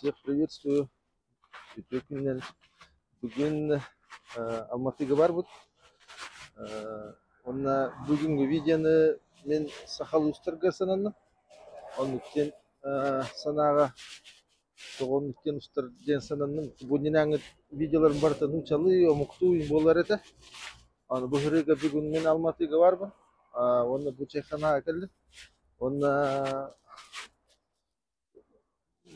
Всех приветствую. Үтүө күнүнэн. Бүгүн Алматыга барбыт. Уонна бүгүҥҥү видеоны мин сахалыы устарга сананным. Оннук диэн санааҕа тоҕо оннук диэн устар диэн сананным. Бу иннинээҥҥи видеоларым барыта нууччалыы, омуктуу буолар этэ. Аны бу сырыыга бүгүн мин Алматыга барбын. Уонна бу чайханаҕа кэллим. Уонна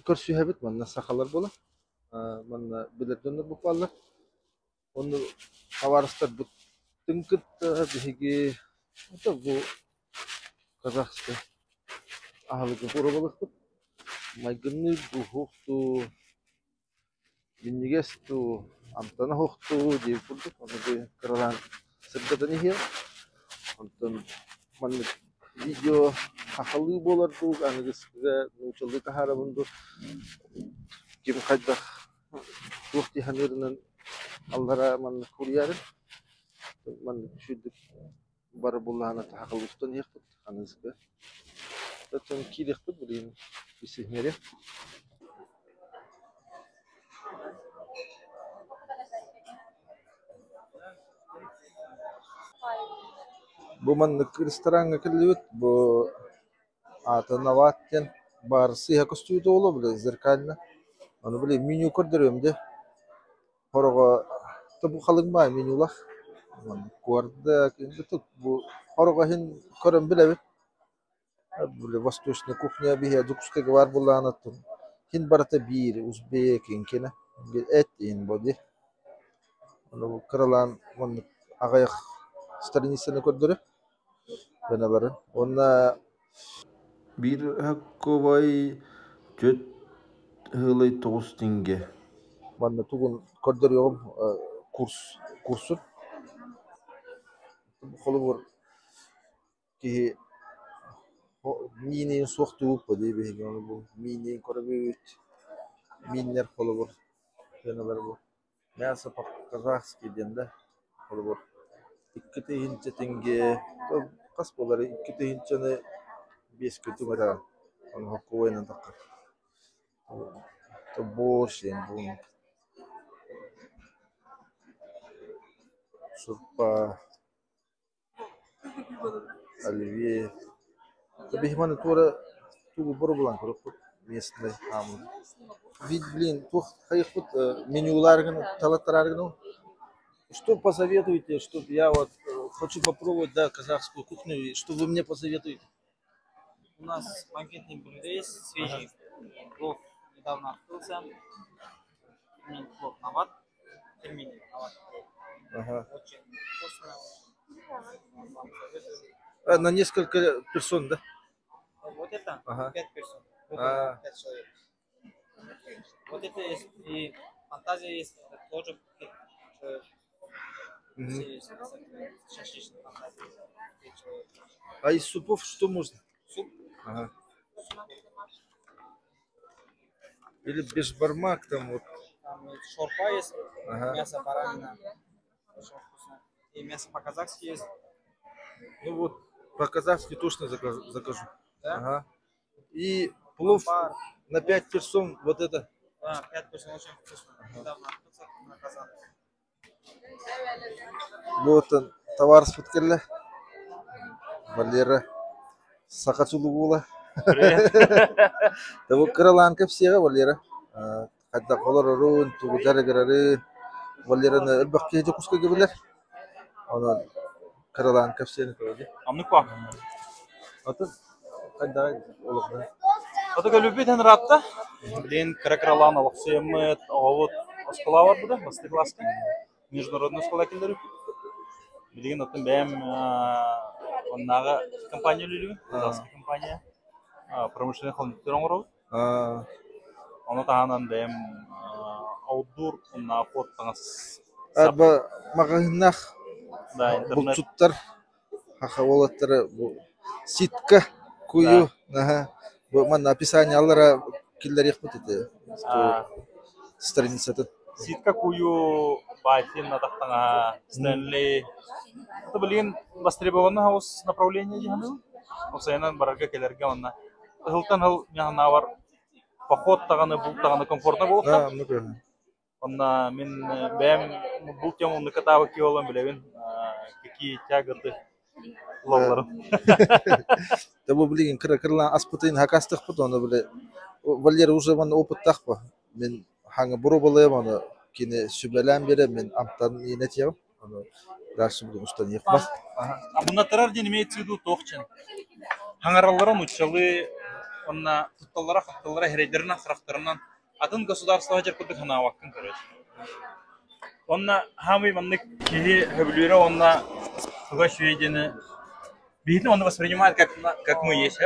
Көрсүһэбит манна сахалар буолан, манна билэр дьоннорбут бааллар. Онно табаарыстарбытын кытта биһиги бу казахскай аһылыгы уруобалыахпыт. Майгынныыр дуу, суох дуу, Минньигэс дуу, амтана суох дуу диэбит курдук, ону бу кыралаан сырдатан иһиэм. Онтон маннык видео сахалыы буолар дуу, аныгыскыга нууччалыы таһаарабын дуу, ким хайдах туох дии саныырынан аллараа маннык суруйаарыҥ. Маннык үчүгэйдик бары буллаҕына сахалыы устан иһиэхпит аныгыскы. Оттон киириэхпит билигин билсиһиннэриэм. Бу маннык рестораҥҥа кэллибит, бу аата Нават диэн баар сыыһа көстүүтэ буолуо били зеркально. Ону били меню көрдөрүөм дии. Хороҕо бу халыҥ баай менюлаах. Куорда бу хороҕо иһин көрөн билэбит. Били восточная кухня биһиэхэ Дьокуускайга баар буоллаҕына син барыта биир узбек иҥкинэ эт иһин буо дии. Ону кыралаан маннык аҕыйах страницаны көрдөрөр гыналарын уонна биир һоккобой түөрт ыһыылай тоҕус тиҥгэ манна тугун көрдөрүөҕүм курс курсун холобур Киһи миинин суохтуубуппа дии биһиги ону бу миинин көрөбүт, мииннэр холобур сыаналара бу мясо по-казахски диэн да холобур 2000 тенге хас буоларый 2000-ны биэскэ түҥэтэ ону холкуойунан таххар борщ диэн шурпа Оливье. Биһи туора тугу боруобалаан көрүөхпүт местный хаамыы. Вид, блин, туох хайыахпыт менюларгын талаттарааргын Что посоветуете, чтоб я вот хочу попробовать, да, казахскую кухню, и что вы мне посоветуете? У нас банкетный блюдо есть, свежий плов недавно открылся. Пельмени плов нават. Пельмени нават. Очень вкусно. Вам советую. А, на несколько персон, да? Вот это 5 персон. Вот А. это 5 человек. Вот это есть и фантазия есть, это тоже 5 человек. Все есть, шашлычная фантазия. 5 человек. А из супов что можно? Суп? Ага. Или бешбармак там вот. Там шорпа есть, мясо баранина. Очень вкусно. И мясо по-казахски есть. Ну вот, по-казахски точно закажу. Да? Ага. И плов Ампар. на 5 персон, вот это. Да, 5 персон очень вкусно. Недавно открылся на Казан. Вот он, табаарыспыт кэллэ. Валера саха чулуу Привет. Бу кыралаан кэпсиэҕэ Валера. Хайдах олорорун, тугу дьарыгырарын. Валераны элбэх киһи Дьокуускайга билэр. Онон кыралаан кэпсиэни көрөбүт. Амнык па. Атын хайдаҕай олохно? Ото көлүбүт эн ыраатта. Билигин кыра-кыралаан олохсуйаммыт, оҕобут оскуола барбыта, бастакы класска. Международный оскуола киллэрбиппит. Билигин оттон бэйэм оннааҕы компания үлэлиибин, казахскай компания. Промышленный холодильниктар оҥоробут. Ону таһынан бэйэм аутдур уонна куот таҥас Арба маҕаһыыннаах Да, интернет. булчуттар Саха уолаттара бу ситка кую наһаа бу манна описаниелара киллэриэхпит этэ страницатын. Ситка кую Баффин атахтаҥаһа Стэнли Это билигин востребованный хаус направление дии саныыбын. Ол сайынан барарга кэлэргэ уонна ыһылтан ыһыл мин санаабар. Поход даҕаны, булт даҕаны комфортно буолуохтаах. Да, оннук үһү. Онно мин бэйэм бу тема оннукатаабыт киһи буолан билэбин, какие тяготы ылалларын. Да бу билигин кыра кыралаан аспытын хакастыхпыт, ону били Валера уже манна опыттаах бу. Мин хаҥа боруобалыам, ону кини сүбэлээн биэрэн мин амтан иинэ этиэҕим. Ону дальше будем устан иэхпэ. Абынатарар диэн имеется в виду туох диэн? Хаҥараллара нууччалыы уонна тутталлара-хапталлара эрэйдэринэн-харахтарынан атын государствоҕа дьэр курдук санаабаккын короче. Уонна хаамый маннык киһи сөбүлүүрэ уонна туга үчүгэй диэни биһигини онно воспринимает как, как мы есть,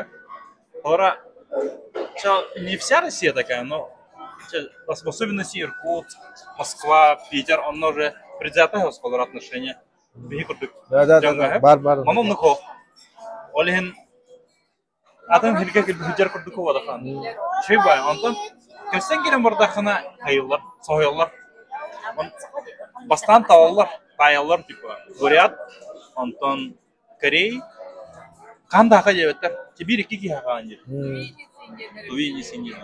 Олора не вся Россия такая, но в особенности Иркутск, Москва, Питер, онно уже предвзятое осколор отношение. Биһи курдук. Да, да, да, да. Бар, бар. Мама оннук Ол иһин Атын сиргэ сылдьар курдук буоллахан. Үчүгэй баҕайы. Онтон көрсөн кэлэн бардаххына хайыыллар, соһуйаллар. Бастаан талаллар, таайаллар типа бурят, онтон корей хаан да диэбэттэр. Биир икки киһи хаан диир. Тувини синьи.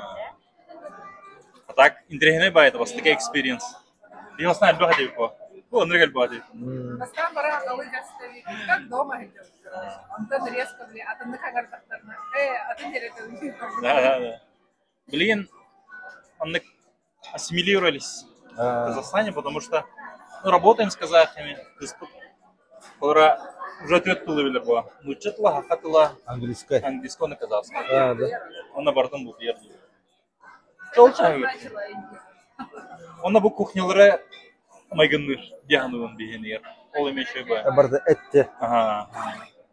А так интэриэһинэй баҕайы бастакы experience. Биһи бастаан элбэх этибит буо. Бу оннук элбэх этибит. Бастаан баран алы как дома короче. Онтон резко, били, атыннык хаҥардахтарына, атын диэри Да, да, да. Билигин оннук ассимилировались в Казахстане, потому что ну, работаем с казахами, кыыспыт Олора уже түөрт тылы билэр буо. Нуучча тыла, саха тыла, Английскай. английский уонна казахский. А, да. Онно барытын бултуйар дии. Онно бу кухнялара майгынныыр диэханыбын биһиэнигэр. Ол эмиэ үчүгэй баҕайы. Барыта этте. Аха.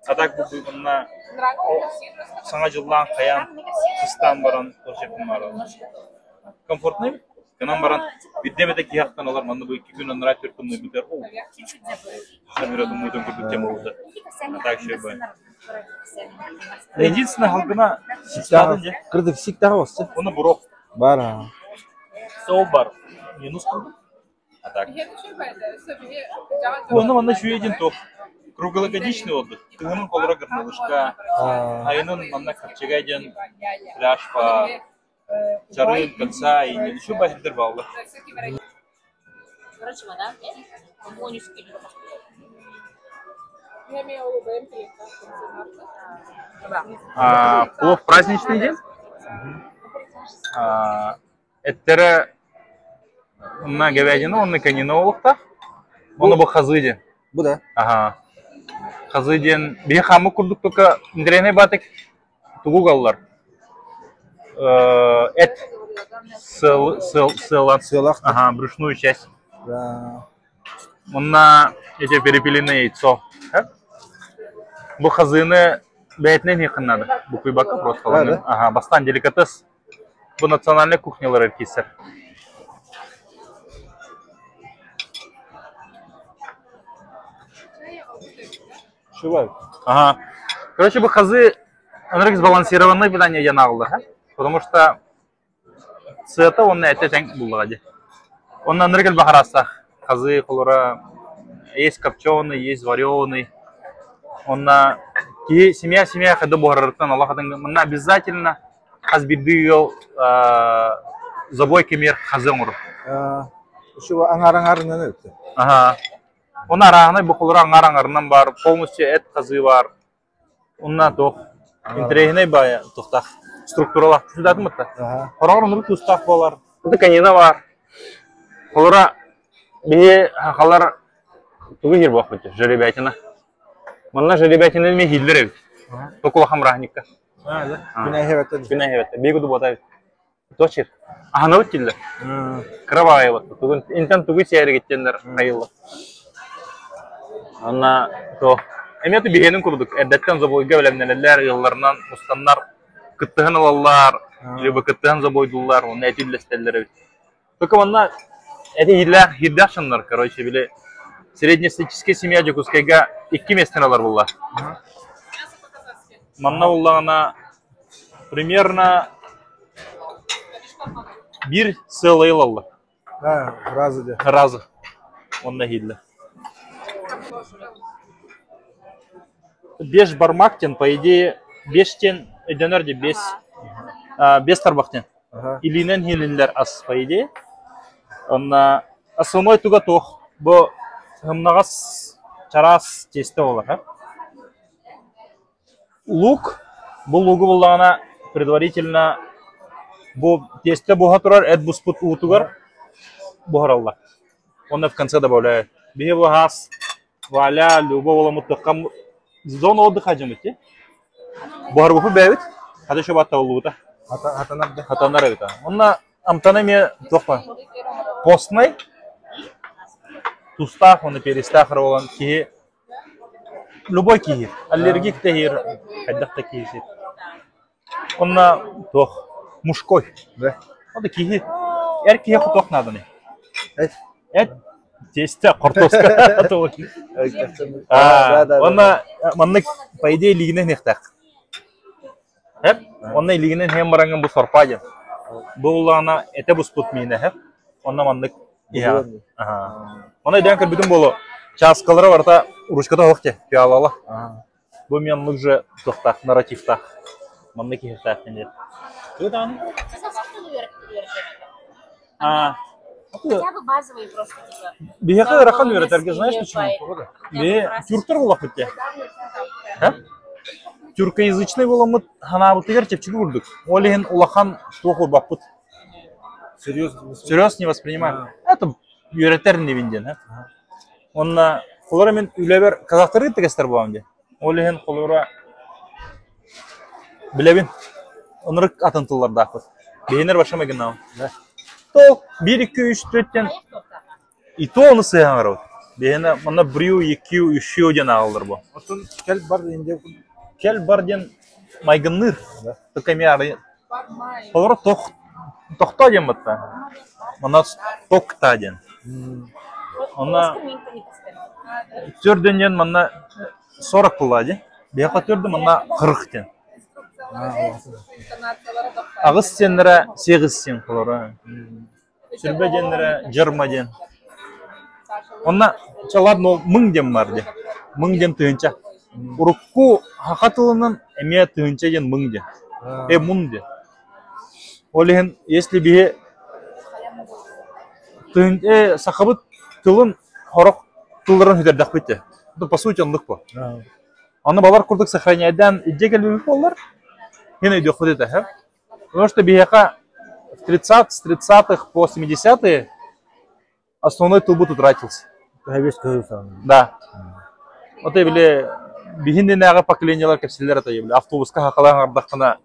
А так бу манна Саҥа дьыллаан хайаан кыстаан баран туох бааралар. Комфортный гынан баран биирдэ эмэтэ киһи ахтан ылар манна бу икки күн анараа түөрт тымныы бүтэр ол хамыра тымныытын курдук тема буолбута. А так үчүгэй баҕайы. Единственное халгына Сиктаах, кырдык сиктаах осы. Оны бурок. Бар а. Сол бар. Минус курдук. А так. Уонна манна үчүгэй диэн туох круглогодичный отдых. Кыһынын холоро Горнолышка, айынын манна Капчагай диэн пляж баар, Чарын, Конца, иннин үчүгэй баһырдар бааллар. Плов праздничный день. Эттэрэ мына говядина уонна конина буолуохтаах. Ону бу хазы диэн. Бу да. Аха. Хазы диэн биһи хааммыт курдук только интэриэһинэй баатык тугу угаллар? Эт сыал сыал сыалан Сыалаах. Ага, брюшную часть. Да. Мунна эти перепелиное яйцо. Бу хазыны бэйэтинэн иһиэххин наада. Букуйбакка просто Да, да. Ага, бастаан деликатес. Бу национальнай кухнялар киирсэр. Шивай. Ага. Короче, бу хазы ынырык сбалансированное питание диэн ааҕыллар, потому что Сыата уонна этэ тэҥ буллаҕа дии. Уонна ынырык элбэх араастаах хазыы холура есть копченый, есть вареный. Уонна киһи семья семья хайда буһарарыттан олох атын манна обязательно хас биирдии ыал забой кэмигэр хазы оҥорор. Еще аҥаар аҥаарынан эбит. Аха. Уонна арааһынай бу холура аҥаар аҥаарынан баар, полностью эт хазыы баар. Онна туох интэриэһинэй баайа туохтаах структуралаах сүдаатын батта. Хороҕор оннук туустаах буолар. Это конина баар. Холура биһи сахалар тугу иһир буолбут жеребятина. Манна жеребятина эмиэ иһиллэр эбит. Только улахан бырааһынньыкка. Күнэһэбэттэн. Күнэһэбэттэн. Биһиги куду буота эбит. Точер. Аһанабыт дииллэр. Кыра баҕайы вот. Тугун интэн тугу сиэригиттэннэр хайылла. Онна то эмиэ то биһиэнин курдук эрдэттэн забойга бэлэмнэнэллэр, ыалларынан мустаннар кыттыһан ылаллар, либо кыттыһан забойдууллар, уонна эти үллэстэллэр эбит. Только манна эти ииллээх иирдээх дьоннор, короче, били среднестатистическая семья Дьокуускайга икки миэстэни ылар буолла. Манна буллаҕына примерно биир сыалайы ылаллар. Да, разы де. Разы. Онно иһиллэр. Беш бармак диэн, по идее, беш диэн өйдөнөр дии, бес, бес тарбах диэн. Илиинэн иһиллэр ас, по идее. Онно основной туга туох? Бу сымнаҕас чараас тиэстэ буолар. Лук, бу лугу буллаҕына предварительно бу тиэстэ буһа турар эт буспут уутугар буһараллар. Уонна в конце добавляют. Биһи бу хаас Валя, Люба буоламмыт зона отдыха дьоммут дии. Буһарбыппыт бэйэбит, хата еще баттабыллыбыта. Хатанар да. Хатанар эбит. Онно амтана эмиэ туох ба? Постный, тустаах уонна перестаах эрэ буолан киһи любой киһи аллергик да иһэр хайдах да киһи сиир. Онно туох мужской. Да. Ол киһи эр киһи хотуох нааданы. Эт. Эт тесте хортуоска. Да, да, да. Онно маннык по идее илиигинэн иһиэхтээх. Эп онно илиигинэн иһэн бараҥҥын бу сорпаа диэн. Бу улаана этэ буспут миинэ эһэп. Онно маннык иһэҕин. Онно өйдөөн көрбүтүм буолуо. Чааскалара барыта ручката оһох дии, пиалала. Бу мен оннук же туохтаах, нарративтаах. Маннык иһихтээх диэн. Тугу А, Хотя бы базовые просто типа. Биһиэхэ ыарахан үөрэтэргэ знаешь почему? Бе тюрктар буоллахпыт дии. Тюркоязычный буоламмыт ханаабытыгар чэпчэки курдук. Ол иһин улахан туох уурбаппыт. Серьезно? Серьезно не воспринимаем. Это үөрэтэр иннибин диэн. Онно холоро мин үлэбэр казахтары кытта буолам дии. Ол иһин холоро билэбин. Оннук атын тыллардаахпыт. Биһинэр вообще майгыннаабын. То биир, икки, үс, төрт диэн и то ону сыһан барабыт. Биһинэ манна брю, екю, үшү диэн ааҕыллар бу. Оттон кэл бар диэн Кэл бар диэн майгынныыр. Только эмиэ арый Холоро тох тохтоо диэн батта. Манна токта диэн. Онно төрдөн диэн манна 40 буолла дии. Биһиэхэ төрдө манна 40 диэн. Аҕыс сиэннэрэ сиэҕис сиэн холоро. Сүрбэ диэннэрэ дьарма диэн. Онно чэ ладно ол мыҥ диэн баар дии. Мыҥ диэн тыһыынча. Урукку саха тылынан эмиэ тыһыынча диэн мыҥ диэн. Э мун диэн. Ол иһин если биһи тыһын э сахабыт тылын сорох тылларын сүтэрдэхпит дии. Ну, по сути оннук буо. Ону балар курдук сохраняйдаан илдьэ кэлбиппит буоллар, мин өйдүөхпүт этэ, һэ. Потому что биһиэхэ в 30 с 30-х по 70-е основной тылбыт утратился. Весь көһү Да. Вот били биһиннинээҕи поколениелар кэпсэллэр это били автобуска хахалаан ардаххына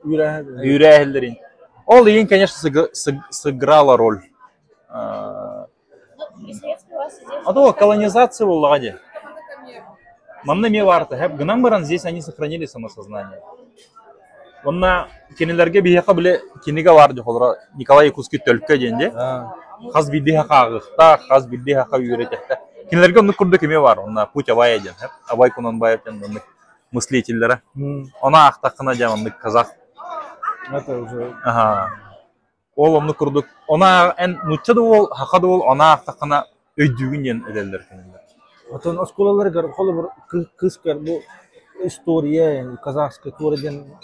үүрээһэллэрин. Ол иһин, конечно, сыграла роль. Ну, при советской власти здесь... А то колонизация буоллаҕа дии. Манна эмиэ баарта. Гынан баран здесь они сохранили самосознание. Онно кинилэргэ биһиэхэ били кинигэ баар дии холоро Николай Якутский Төлкө диэн дии. Хас биирдии ааҕыахтаах, хас биирдии үөрэтиэхтээх. Кинилэргэ оннук курдук эмиэ баар. Онно Путь Абая диэн. Абай Кунанбаев диэн оннук мыслителлэрэ. Ону аахтаххына дьэ оннук казах. Это уже Ага. Ол оннук курдук она эн нуучча да уол, саха да уол она аахтаххына өйдүүгүн диэн этэллэр кинилэр. Оттон оскуолаларыгар холобур кыыскар бу история казахская туора диэн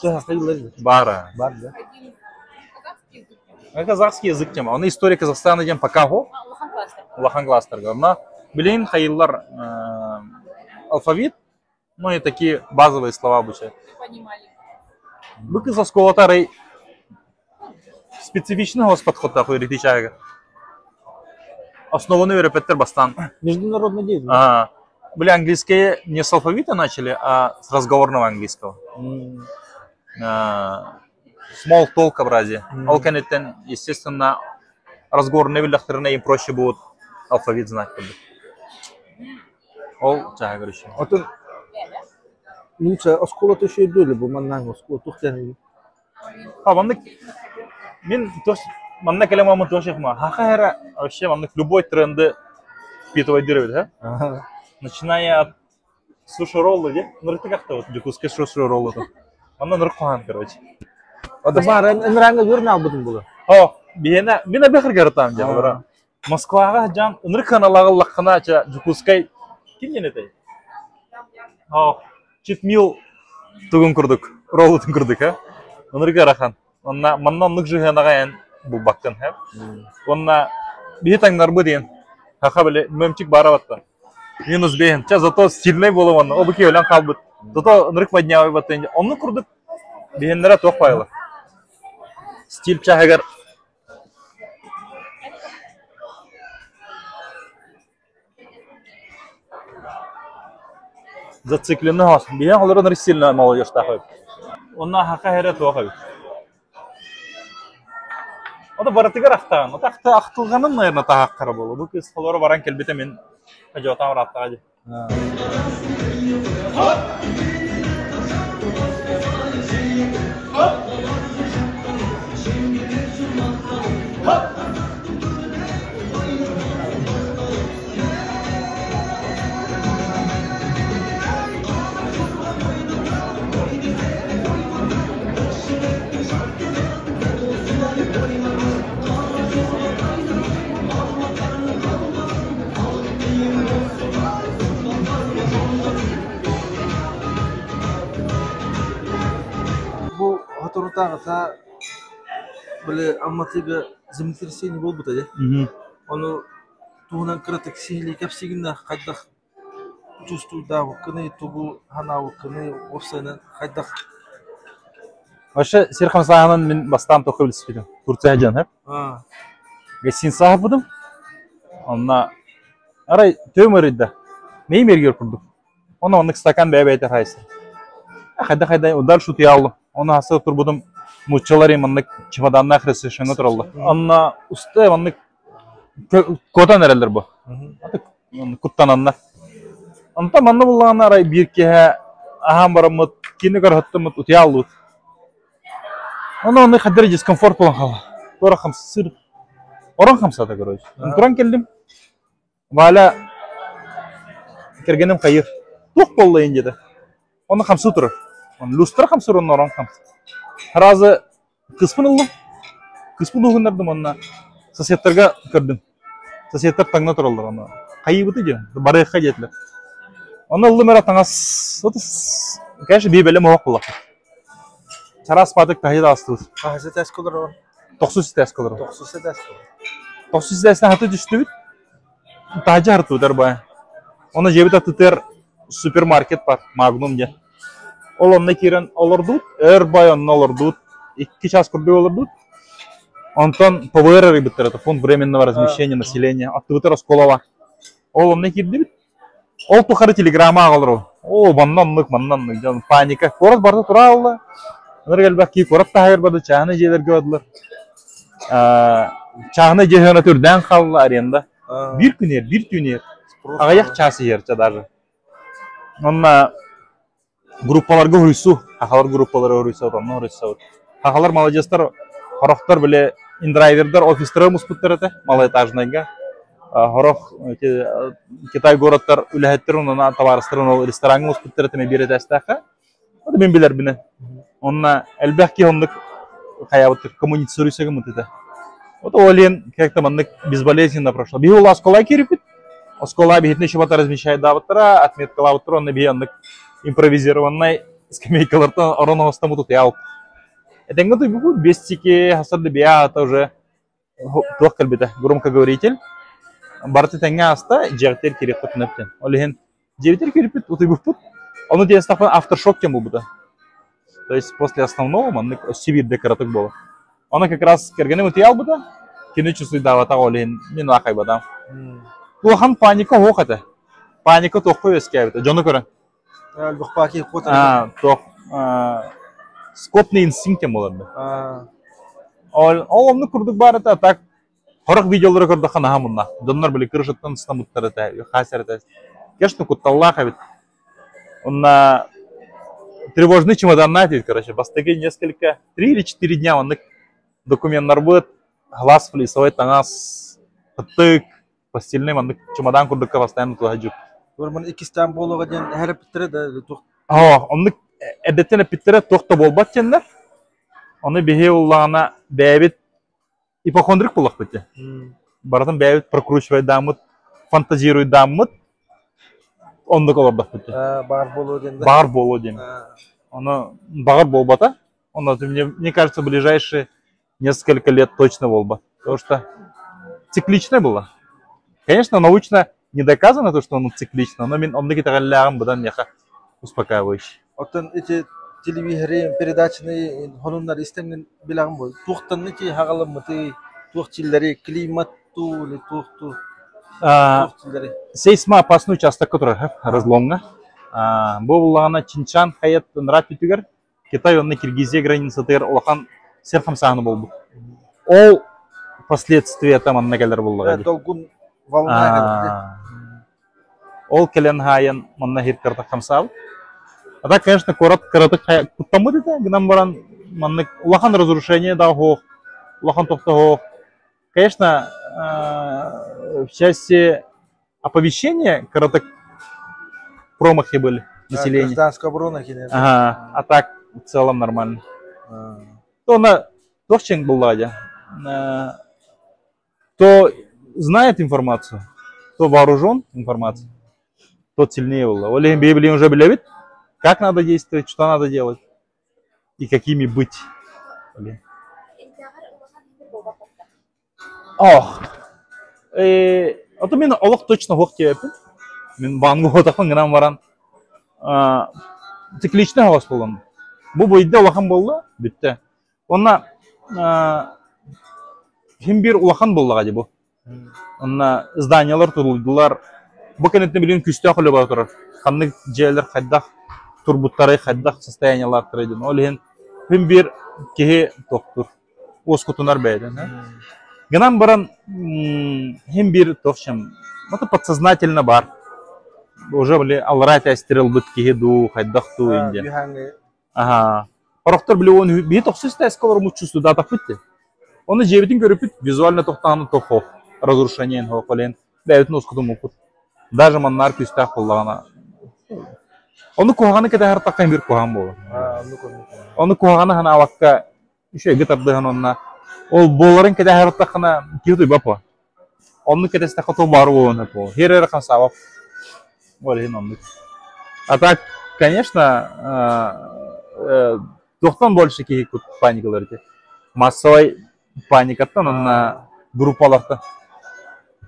кыһахтыыллар Баара. Бар да. Казахский язык тема. Оны история Казахстана диэн пока хо Улахан класстар. Улахан класстарга. Онно билигин хайыллар алфавит, ну и такие базовые слова обучают. Бу кыз оскуолата арай специфичный хос подходтаах үөрэтии Основаны үөрэппэттэр бастаан. Международный день. А, были английские не с алфавита начали, а с разговорного английского. А, small talk образе. Ол кэнниттэн, естественно, разговорный биллэхтэринэ им проще будет алфавит знать. Ол чааһа короче. Оттон лучше оскуола үчүгэй бу маннааҥы оскуола туох диэн А маннык мин тос манна кэлэн мамын туох хаха эрэ вообще маннык любой тренды впитывайдыр эбит, ха? Начиная от суши-роллы дии. Нырыктык ахта вот Дьокуускай суши-роллы. Манна нырык куһаҕан короче. Ота баар ынырааҥҥа үөрэн аалбытын була. О, биһиэнэ мин абыхырга ырытаам дьэ олора. Москваҕа дьаҥ ынырык ханалаҕыллаххына ча Дьокуускай ким диэн этэй? О, читмил тугун курдук, роллутун курдук, а? Ынырык ыарахан. Онно манна оннук жыһыанаҕа эн булбаккын һэ. Уонна биһи таҥнарбыт диэн хаха били мөмчик баара батта. Минус бэйэн. Ча зато стильный буола уонна обу ки өлөн хаалбыт. Зато ынырык моднявый баттын. Оннук курдук биһиннэрэ туох пайла. Стиль чаһыгар Зацикленный хос. Биһиэн олорон ынырык сильно молодежьтаах эбит. Онно хаха эрэ туох эбит. Ото барытыгар ахтаҕын. Ото ахта ахтылҕанын, наверное, таһааххара буолуо. Бу кыыс холоро баран кэлбитэ мин дьоотаам ырааттаҕа дии. Бу соторутааҕыта били Алматыга землетрясение буолбута дии. Ону туһунан кыратык сиһилии кэпсиигин да хайдах чувствуйдаабыккыный, тугу санаабыккыный, уопсайынан хайдах Вообще сир хамсааһынын мин бастаан тоққа билсибитим. Турция дьон, һэп. Гостиница аһаппытым. Онно арай төм ырыйда. Мейм эргер курдук. Оны оннук стакан бэйэ-бэйэтэ хайса. Хайда-хайда дальше утуйааллым. Оны асы турбутум нууччалар маннык чемоданнаах ресепшеҥҥэ тураллар. Онно уста маннык куотан эрэллэр бу. Куттананнар. Онтон манна буллаҕына арай биир киэһэ аһаан бараммыт, кини көрөһөттөммүт утуйааллыбыт. Онно онно хайдах эрэ дискомфорт буолан хаалла. Туора хамсыыр. Орон хамсаата короче. Туран кэллим. Валя кэргэним хайыр. Туох буолла ин диэтэ. Онно хамсыы турар. Люстра хамсыыр онно орон хамсыыр. Сразу Кыыспын ыллым. Кыыспын уһуннардым уонна соседтарга көрдүм. Соседтар таҥна тураллар онно. Хайыыбыты диэн, барыахха диэтилэр. Онно ыллым эрэ таҥас, конечно, биэбэлэм оһох буллахпыт. Чараас паатык таһыйа таҕыстыбыт. Хаһыс этээскэ олороҕун? Тохсус этээскэ олоробут. Тохсус этээскэ. Тохсус этээстэн хаты түстүбүт. Таһдьа хартыбытар баа. Онно дьиэбит аттытыгар супермаркет бар, Магнум диэн. Ол онно киирэн олордубут, өр бай онно олордубут, 2 час курдук олордубут. Онтон ПВР арыйбыттар, это пункт временного размещения населения. Аттыбытыгар оскуола бар. Ол онно киирдибит. Ол тухары телеграмма аҕалар О, манна оннук, манна оннук дьон паника. Куорат барыта тура алла. Ынырык элбэх киһи куорат таһыгар барды, чааһынай дьиэлэргэ бардылар. Чааһынай дьиэ сыаната үрдээн хаалла аренда. Биир күн иһэр, биир түүн иһэр. Аҕыйах чаас иһэр ча даже. Онно группаларга уһуйсуу, хахалар группалара уһуйсабыт, онно уһуйсабыт. Хахалар маладьыастар, хорохтор били индрайвердар офистара муспуттар этэ, малоэтажнайга. Хорох Китай городтар үлэһиттэр онно табаарыстарын ол рестораҥҥа муспуттар этэ биир этээстээххэ. Это мин билэрбинэн. Онно элбэх киһи оннук хайаабыт коммуницируйса гыммыт этэ. Вот ол иһин как-то маннык безболезненно прошло. Биһи ол оскуола киириппит. Оскуола биһитин еще размещайдаабыттара, отметкалаабыттара, онно биһи оннук импровизированнай скамейкалартан орон оҥостоммут утуйаабыт. Этэҥҥэ утуйбуппут, бестики, хасарды биэ уже туох кэлбитэ, громкоговоритель. Барыта тэҥҥэ ааста, дьиэҕитигэр киириэххит түнэптэн. Ол иһин дьиэбитигэр киирбиппит, утуйбуппут. Ону диэн авторшок диэн буолбута. То есть после основного маннык өссө биирдэ кыратык буолар. Ону как раз кэргэним утуйа албыта, кини чувствуйдаабатах ол иһин мин аахайбатам. Улахан паника суох этэ. Паника туохха үөскээбитэ, дьону көрөн. Элбэх Туох скотный инстинкт диэн буолар да. Ол оннук курдук баар этэ, а так Сорох видеолары көрдөххө наһаа мунна. Дьоннор били крышаттан ыстаммыттар этэ, хаасер этэ. Конечно, кутталлаах эбит. Онно тревожный чемоданнаах этибит, короче. Бастакы несколько, 3 или 4 дня оннук докуменнарбыт, глаз флисовый таҥас, ытык, постельный маннык чемодан курдукка постоянно тутуһа дьүп. Маны иккистээн буолуоҕа диэн эһэрэппиттэрэ да туох Оо, оннук эрдэттэн эппиттэрэ туох да буолбат диэннэр. Ону биһи уллаҕына бэйэбит ипохондрик буоллахпыт дии. Барытын бэйэбит прокручивайдааммыт, фантазируйдааммыт оннук олордохпут дии. Баар буолуо диэн Баар буолуо диэн. Ону баҕар буолбата. Онно мне, мне кажется, ближайшие несколько лет точно буолбат. Потому что цикличное было. Конечно, научно не доказано то, что оно циклично, но мин оннук итэҕэллээҕим быдан миэхэ успокаивающий. Оттон ити телевизоры передачаны сонуннар истэҥҥин билэҕин буол. Туохтан ити хаҕаламмытый, туох чиллэри, климат туу или туох туу, туох чиллэри? Сейсмоопасный участокка турар разломҥа. Бу буллаҕына Чинчан хайат ынраат бүтүгэр Китай уонна Киргизия границатыгар улахан сир хамсааһына буолбут. Ол последствията манна кэлэр буоллаҕа дии. Долгун волна кэлбит. Ол кэлэн хаайан манна иһит кыратык хамсаабыт. А так, конечно, куорат кыратык куттаммыт этэ, гынан баран маннык улахан разрушение да суох, улахан тохто суох. Конечно, в части оповещения кыратык промахи были населения. Гражданская оборона кини. Ага, а так в целом нормально. То на туох чең буллаҕа дьэ. Кто знает информацию, кто вооружен информацией, тот сильнее буолла. Ол иһин биһи уже билэбит, как надо действовать, что надо делать и какими быть. Ох, ото мин олох точно суох диэбэппин. Мин баанга уотахпын гынан баран цикличнэй оҕус буолан. Бу быйда улахан буолла, бүттэ. Уонна син биир улахан буоллаҕа дии бу. Онно зданиялар тутуллулар. Бу кэнниттэн билигин күүстээх үлэ бара турар. Ханнык дьиэлэр хайдах турбуттарай, хайдах состояниелаахтарай диэн. Ол иһин син биир киһи тохтуур, уоскутунар бэйэтин. Гынан баран син биир туох чем, это подсознательно баар. Уже били аллараа этээстири ылбыт киһи дуу, хайдах дуу инде. Аһаа. Сорохтор били уон биһи тохсус этээскэ олорбут чувствудаатахпыт дии. Ону дьиэбитин көрүппүт визуально тохтоон тохох разрушение хоох олен бэйэбитин ускутуммуппут. Даже маннаар күүстээх буоллаҕына. Ону куһаҕаны кэтэһэр биир куһаҕан буолар. Ону куһаҕаны санаабакка үчүгэйгэ тардыһан онно ол буоларын кэтэһэр таххына киһи утуйбаппа. Оннук кэтэстэххэ то баар буолуон сөп буолар. Хер эрэ хамсаабап. Ол иһин оннук. А так, конечно, туохтан больше киһи паникалар ити. Массовай паникаттан онно группаларта.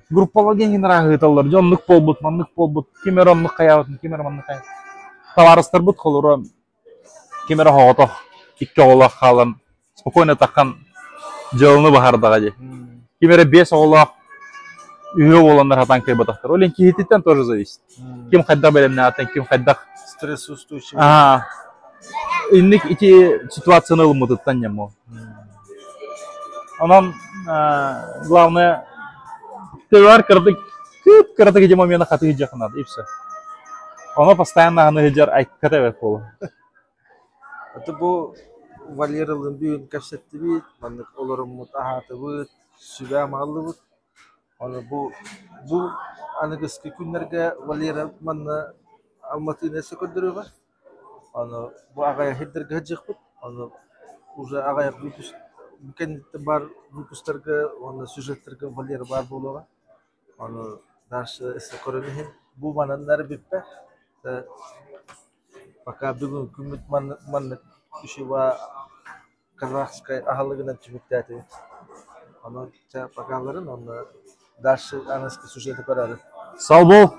Группалар диэн ыраахыталлар. Дьон оннук буолбут, маннык буолбут. Ким эрэ оннук хайаабытын, ким эрэ маннык хайаабытын. Табаарыстарбыт холоро ким эрэ соҕотох икки оҕолоох хаалан спокойно таххан дьыаланы баһардаҕа дии. Ким эрэ биэс оҕолоох үһүө буоланнар сатаан кыайбатахтар. Ол иһин киһититтэн тоже зависит. Ким хайдах бэлэмнээҕиттэн, ким хайдах Стрессоустойчивый. Аа, инник ити ситуацияны ылыммытыттан ньэммо. Онон главное төбөр кыратык кып кыратык ити момена хатыы дьахынат и все. Оно постоянно аны сылдьар айкката эбэт буолар. Это бу Валералыын бүгүн кэпсэттибит, маннык олоруммут аһаатыбыт, сүбэ амааллыбыт. Аны бу бу аныгыскы күннэргэ Валера манна Алматыны өссө көрдөрүөҕэ. Аны бу аҕайах сирдэргэ сылдьыахпыт. Аны уже аҕайах выпуск кэнниттэн баар выпусктарга уонна сюжеттарга Валера баар буолуоҕа. Ону дальше өссө көрөн иһин. Бу мананнары бүппэт. Пока бүгүн күммүт маннык маннык үчүгэй казахскай аһылыгынан түмүктээтибит. Онон чэ покаларын уонна дальше аныгыскы сюжеты көрөөрү. Сау бол!